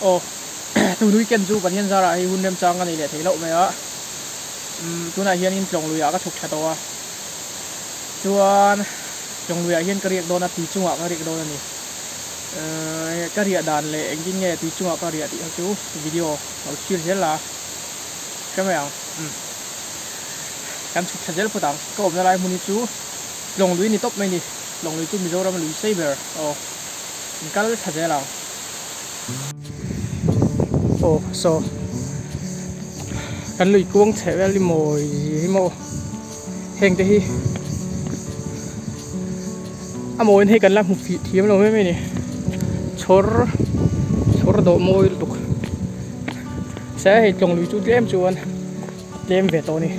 Aw tun weekend chu Pathian zarah hei hun remchang ka nei leh thei loh mai a, umm tunah hianin tlawng luiah ka chhuk tha tawh a, chuan tlawng luiah hian ka riak dawn a, tui chungah ka riak dawn a ni. Ehh ka riah dan leh engtin nge tui chungah ka riah tih kha chu video lo thlir zel la hre mai ang umm kan chhuk thla zel phawt ang ka awmna lai hmun hi chu tlawng lui a ni tawp mai a ni tlawng lui chu Mizoram a lui sei ber aw in kal thla zel ang. Aw saw kan lui kuang chheh vel hi mawi hi maw heng te hi a mawiin hei kan la hmu fih thiam lo em em a ni chhawr chhawr dawh mawi lutuk se hei tlawng lui chu tlem chuan tlem ve tawh a ni.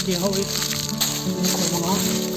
Tiang ho hi an khawm ang a.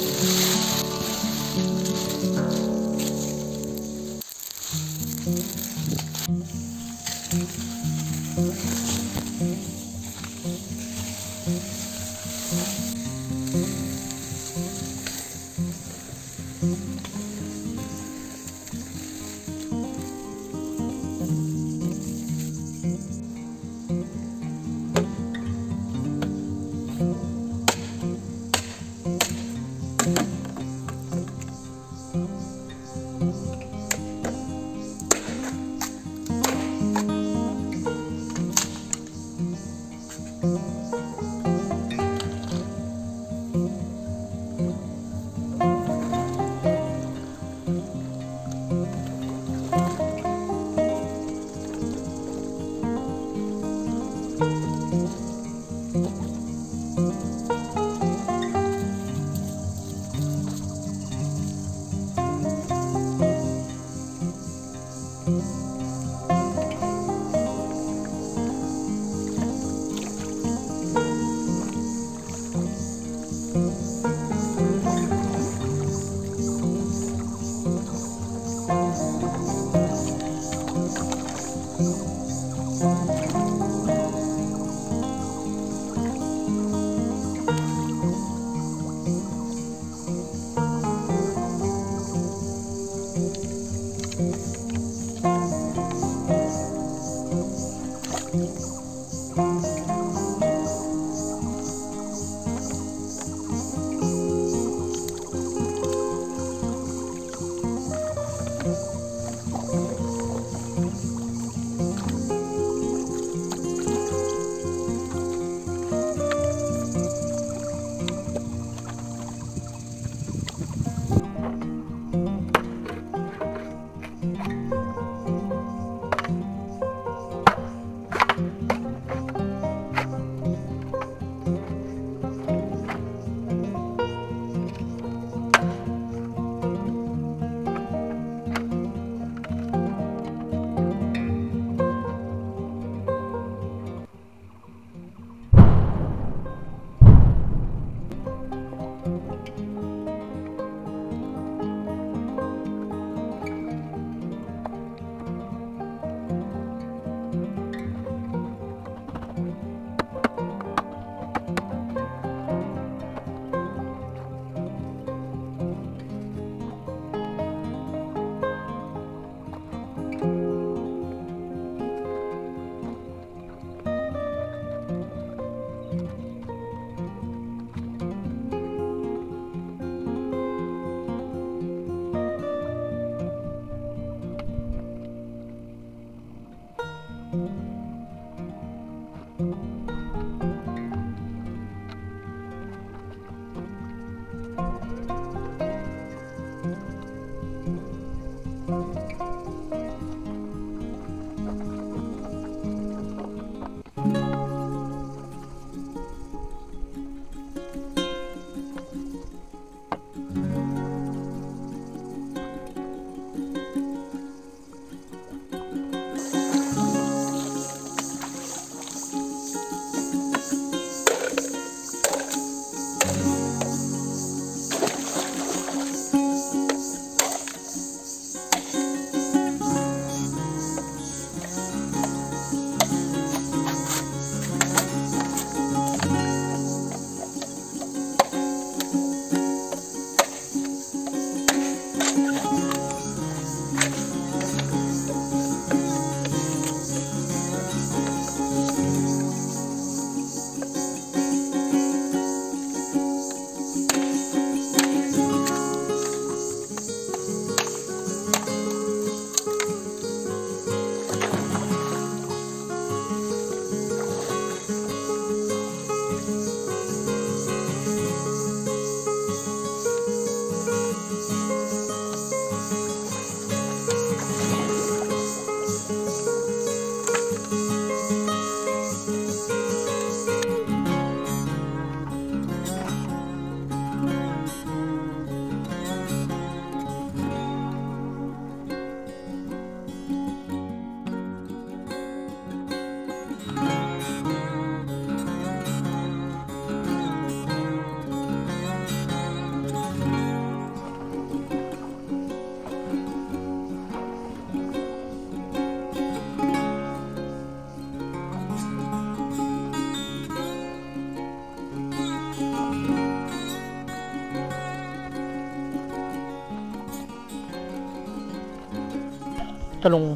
Ka lawng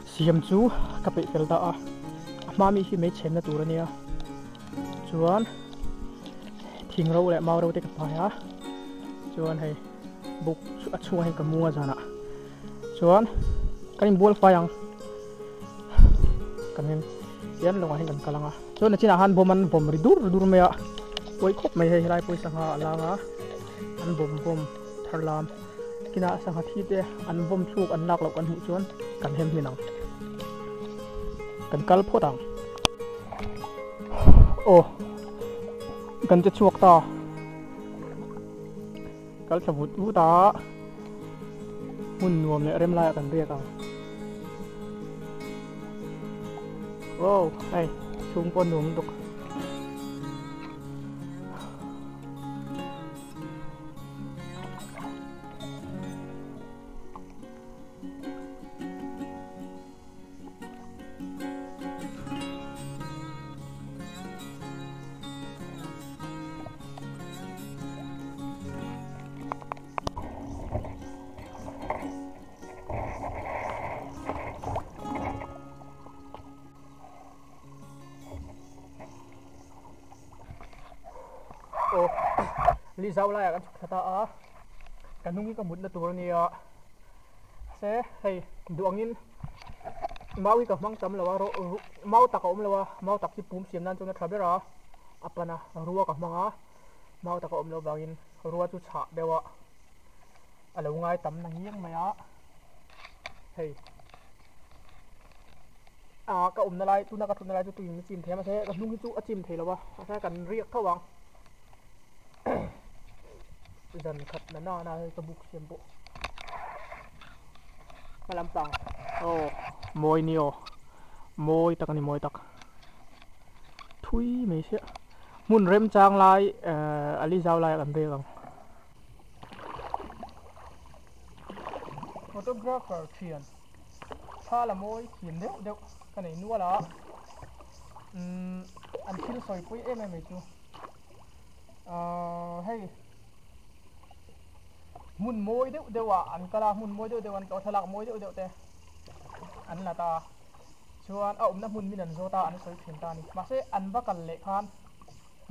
siam chu ka peih fel ta a, a hma mi hi mei chhenna tur a nia chuan thing ro leh mau ro te ka pai a chuan hei buk a chhungah hian ka mu a zanah chuan kan inbual fai ang kan in hian lawngah hian kan kal ang a chuan nachinah khan bawm an bawm ri dur dur mai a pawi khawp mai hei helai pawisa sangha a lang a an bawm bawm thar lam kinah sangha thi te an bawm thluk an lak loh kan hmuh chuan kan hem hmin ang kan kal phawt ang aw kan che chhuak ta. Kal thla vut vut a, hmun nuam leh rem laiah kan riak ang. Wow, hei chhung pawh nuam lutuk. Aw li zau laiah kan chhuk thla ta a ka hnung hi ka mutna tur a nia se hei duh angin mau hi ka hmang tam lo a mau tak a awm lo a mau tak hi pum siam nan chuan a tha ber a a pan a rua ka hmang a mau tak a awm loh vangin rua chu chhah deuh a a lo ngai tam na ngiang mai a hei ah ka awmna lai tuna ka thutna lai chu tuin a chim thei a mahse ka hnung hi chu a chim thei lo a mahse kan riak tho ang zan khat na na hei ka buk siam pawh hma lampang aw mawi ni aw mawi tak a ni mawi tak thui mai sia hmun remchang lai ehh a li zau lai ah kan rek ang. Photographer thian thla la mawi thiam deuh deuh ka nei nual a umm an thil sawi pui em em mai chu ahh hei hmun mawi deuh deuh ah an kal a hmun mawi deuh deuh an tlawh thlalak mawi deuh deuh te an la ta chuan a awmna hmun min an zawt a an sawi thin ta a ni mahse an va kal leh khan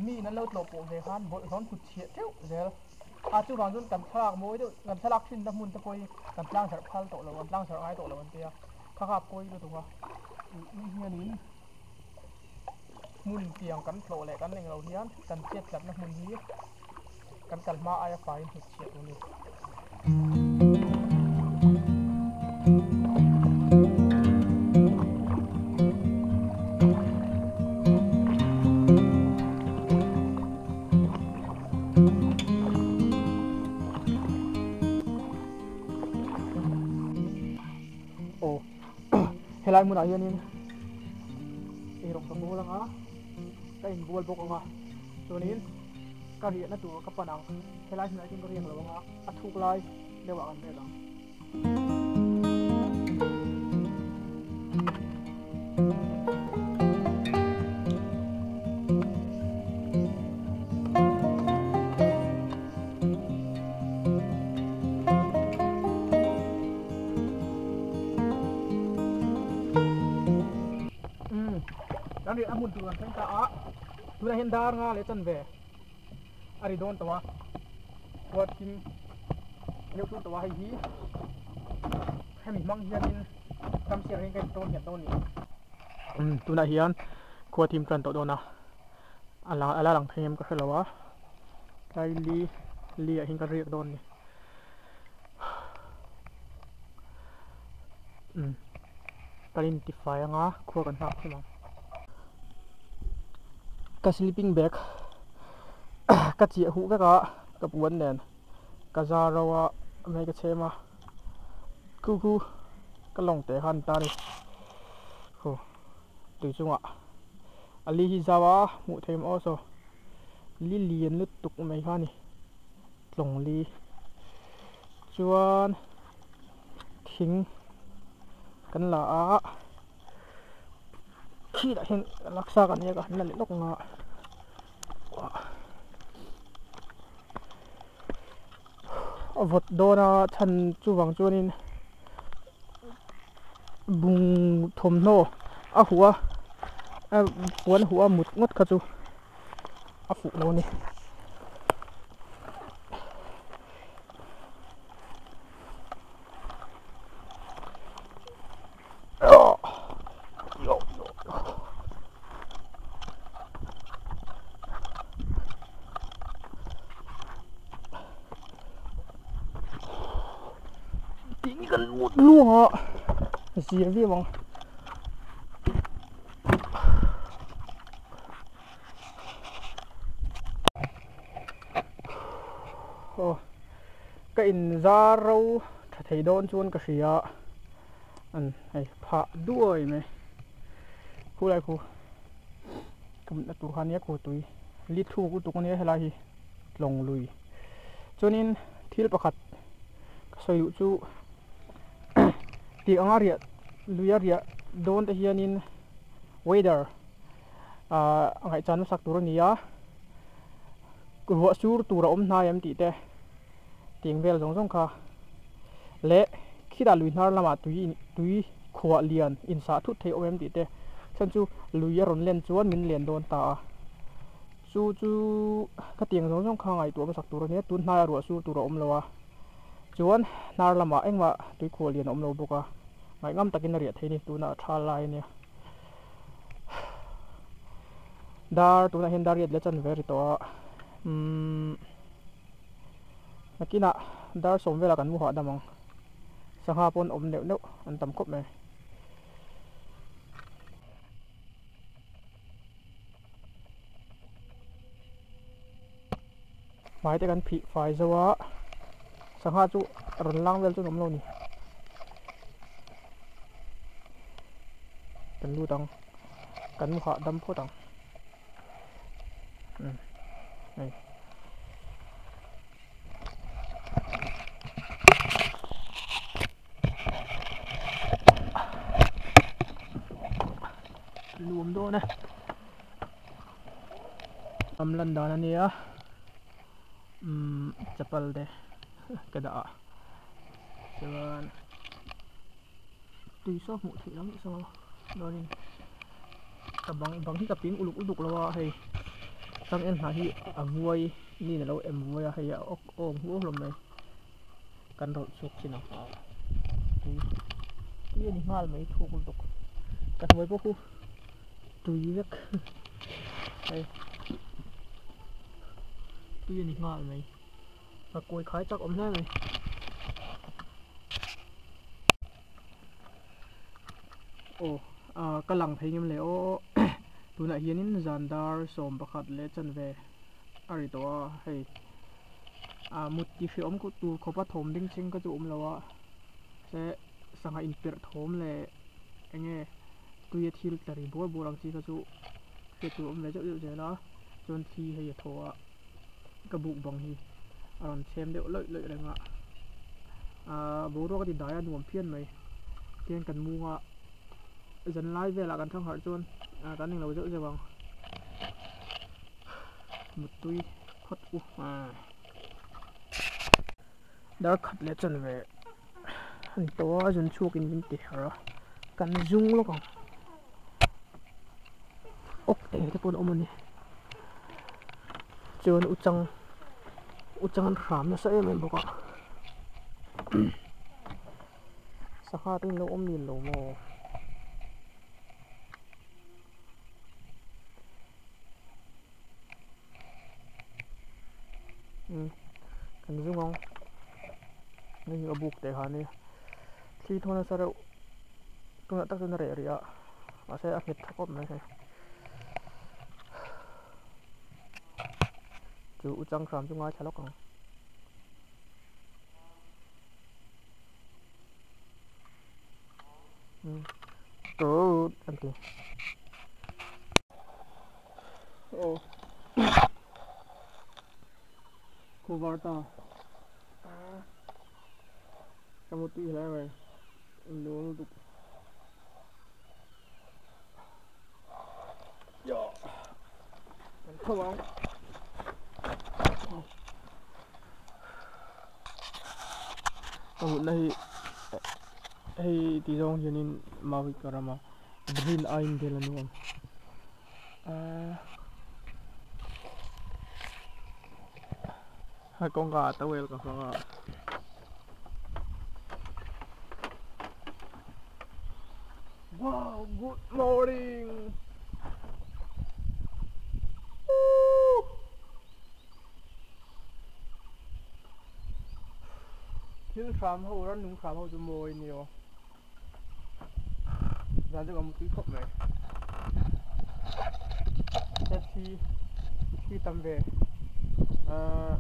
mi in an lo tlawh pawh ve khan bawlhhlawh an kut chhiah teuh zel a chuvang chuan kan thlalak mawi deuh kan thlalak thinna hmun te pawh hi kan tlang zarh phal tawh lo an tlang zarh ngai tawh lo an tia kha kha pawi lutuk a. Ui hianin hmun tiang kan tlawh leh kan englo hian kan chet tlatna hmun hi kan kal hma aia faiin hnut chhiah tur a ni. Aw helai hmunah hianin eirawng ka bawl anga ka inbual bawk anga chuanin ka riahna tur ka pan ang helai hmunah hian ka riak lo anga a thuk lai deuhah kan riak ang. Kan riah a hmun tur kan thleng ta a, tunah hian dar nga leh chanve a ri dawn tawh a, khuat thim deuh tur tawh a hei hi hemi hmang hianin ram siar hian ka intawn hian dawn a ni. Tunah hian khua thim tan tawh dawn a, a la lang thei em ka hre lo a, tlai li li ah hian ka riak dawn a ni. Umm kan intifai anga khua kan nghak thung ang. Ka sleeping bag ka chiah huh vek a ka puan nen ka zar ro a mai ka chhem a khu khu ka lawng teh khan ta a ni khu tui chungah a li hi zau a hmuh theih maw saw li lian lutuk mai kha a ni. Tlawng li chuan thing kan la a khitah hian laksa kan nia ka han la leh lawk ang a a vawt dawn a chhan chuvang chuanin bung thawmhnaw a huh a puan huh a mut ngawt kha chu. A fuh lo a ni. Tih kan mut luang a zir viau ang. Aw ka in zar ro tha thei dawn chuan ka hria an hei phah duai mai khulai khu ka mutna tur kha ania khu tui li thluk lutuk ania helai hi tlawng lui chuanin thil pakhat ka sawi duh chu tih anga riah lui a riah dawn te hianin weather ahh ngaihchan hmasak tur a ni a ruah sur tur a awm hnai em tih te tiang vel zawng zawng kha leh khitah lui hnar lamah tui tui khuah lian insah thut thei awm em tih te chhan chu lui a rawn len chuan min len dawn ta a chu chu khatiang zawng zawng kha ngaihtuah hmasak tur a ni a tun hnaiah ruah sur tur a awm lo a chuan hnar lamah engmah tui khuah lian a awm lo bawk a ngaihngam takin a riah thei a ni tunah a tha lai a nia. Dar tunah hian dar riat leh chan ve a ri tawh a umm nakinah dar sawm velah kan mu hahdam ang sangha pawn awm neuh neuh an tam khawp mai. Hmai te kan phih fai zo a sangha chu rawn lang vel chu an awm lo ni kan lut ang kan mu hahdam phawt ang umm hei. Nuam dawn e. Ram lan dan a nia umm chapal te ka dah a chuan tui saw hmuh theih lam saw chuanin ka bang bang hi ka ping uluk uluk lo a hei changel hnah hi a vuai niin alo em vuai a hei a awk awng huau hlawm mai kan rawlh chhuak chin ang tui tui a ni nghal mai thuk lutuk. Ka hnuai pawh khu tui vek hei tui a ni nghal mai a kawi khai chak awm hle mai. Aw ah ka lang phei ngem le aw tunah hianin zan dar 11 leh chanve a ri tawh a hei ah mut ti hreawm tur khawpa thawm ding chhing kha chu a awm lo a se sangha inperh thawm leh eng nge tuia thil tla ri bur bur ang chi kha chu hriat tur a awm ve zeuh zeuh zel a chuan thli hei a thaw a ka buk bang hi a rawn chhem deuh lawih lawih reng a ahh boruak a ti dai a nuam phian mai tihian kan mung a zan lai velah kan thang harh chuan ah kan englo zeuh zeuh ang muttui phawt u ah dar khat leh chanve a ni tawh a a zun chhuak in min ti harh a kan zung lawk ang awk eng te pawh an awm a ni chuan uchang uchang an hram nasa em em bawk a sangha te in lo awm lem lo maw. Kan zung ang hei a buk teh khan hi thli thaw nasa reuh tunah tak chuan a reh rih a mahse a nghet tha khawp mai hei chu u chang hram chu ngaithla lawk ang. Tawt an ti. Aw. Khuvar ta. Ka mu tui hle mai. Nuam lutuk. Yo. Kan tho ang. Ka mutna hi hei ti zawng hianin Maui ka ram a green a inbel a nuam ahh kawngka ah towel ka hmang a wow good morning woo. Thil hram ho rannung hram ho chu mawi a ni aw zan chu ka mu tui khawp mai he thli thli tam ve ahh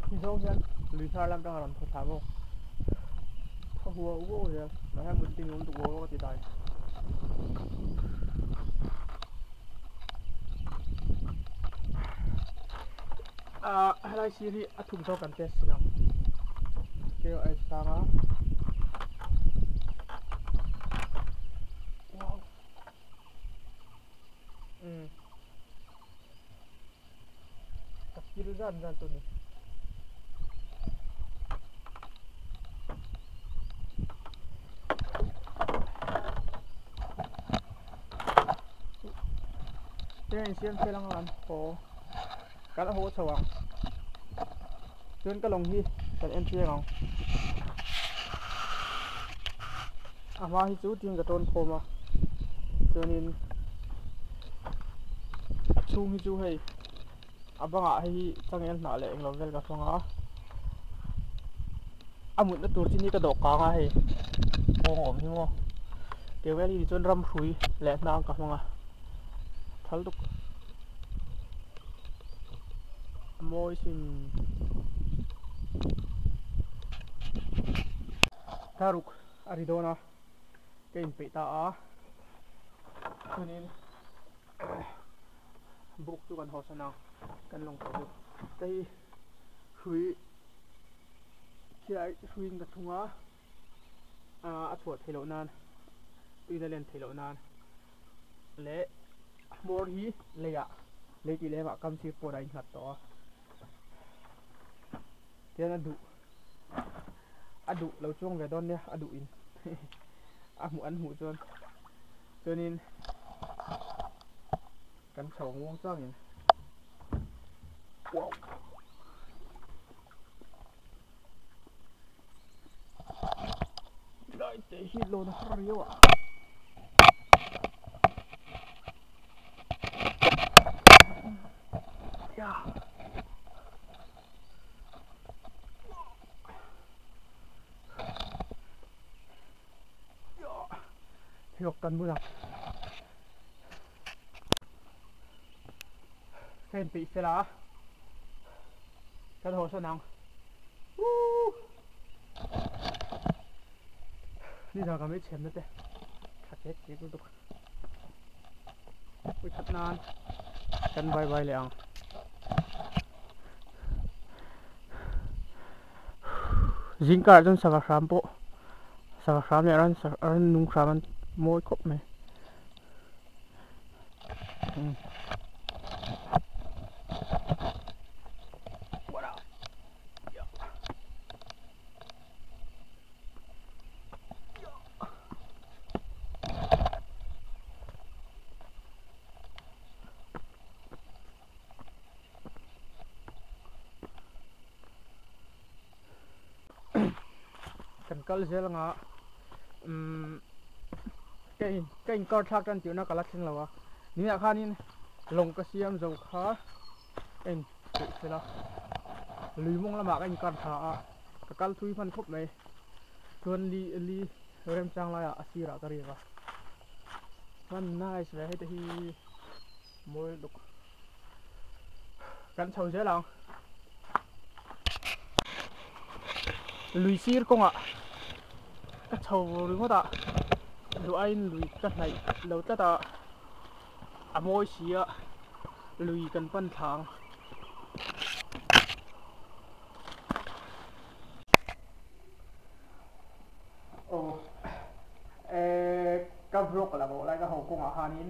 hi zawng hian lui hnar lam atanga rawn thaw thla bawk thaw huau huau zel mahse mut ding awm duh lo ka ti dai. Ah helai sir hi a thuk zawk kan test thin ang keo a sang a wow um ka feel zan zan chu ni. Train siam fel anga kan haw kan haw chho ang chuan ka lawng hi kan en chiang ang a hma hi chu tin ka tawn khawm a chuanin a chhung hi chu hei a bangah hei hi changel hnah leh englo vel ka hmang a a mutna tur chin hi ka dawh kang a hei kawng a awm hi maw tiang vel hi ni chuan ram hrui leh hnang ka hmang a thal tuk a mawi sin thlaruk a ri dawn a ka inpeih ta a chuanin. Buk chu kan hawsan ang kan lawng tawh chu hei hrui khilai hruiin ka thlung a ah a chhuah theih loh nan tuina len theih loh nan leh hmawr hi leiah lei tih lemah kam sir pawh a innghat tawh a tihian a duh a duh lo chuang ve dawn nia a duh in a hmuh an hmuh chuan. Chuanin kan chho muang changin wow lai te hi lawn a har riau a. Pheikhawk kan bun ang. Ka inpeih fel a, kan haw sawn ang. Woo! Nizan ka mei chhemna te tha tek tek lutuk. Ui khat nan kan bye bye leh ang. Zingkarah chuan sava hram pawh sava hram leh ran nung hram an mawi khawp mai. Kan kal zel anga umm ka in ka in kar thlak tan tirhna ka la thleng lo a tunah khanin lawng ka siam zo kha ka in peih fel a lui mawng lamah ka in kar thla a ka kal thui hman khawp mai chuan li li remchang laiah a sirah ka riak a hman nice ve hei te hi. Mawi lutuk kan chho zel ang. Lui sir kawngah ka chho ringawt a, duh aiin lui ka hnaih lo tlat a, a mawi si a, lui kan pan thla ang. Aw eh ka vlog la bawh lai ka ho kawngah khanin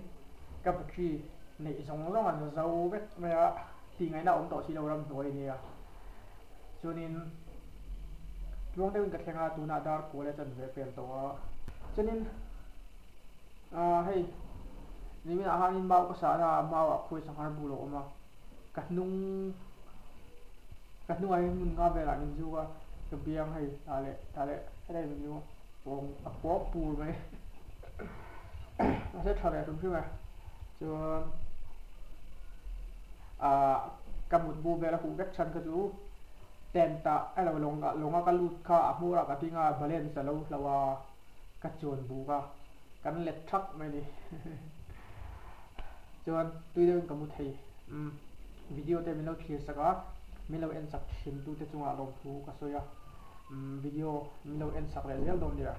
ka battery neih zawng zawng an zo vek mai a tih ngaihna a awm tawh si lo ramhnuai ania chuanin tluang deuhin ka thleng a tunah dar kual a chanve pel tawh a chuanin ah hei niminah khanin mau ka sahna a mau ah khuai sanghar bul a awm a. Ka hnung ka hnungah hian hmun nga velah min zuk a ka biang hei tah leh tah leh helai min zuk a pawng a pawng pur mai mahse tha leh hrim hrim e chuan ah ka mutbu vel a huh vek chhan kha chu tent ah elo lawng ah lawng a ka lut kha a hmur ah ka ding a balance a lo hloh a ka chuan buk a kan let thak mai a ni. Chuan tui deuhin ka mu thei. Umm video te min lo thlir sak a, min lo en sak thin tute chungah lawmthu ka sawi a, umm video min lo en sak leh zel dawn nia.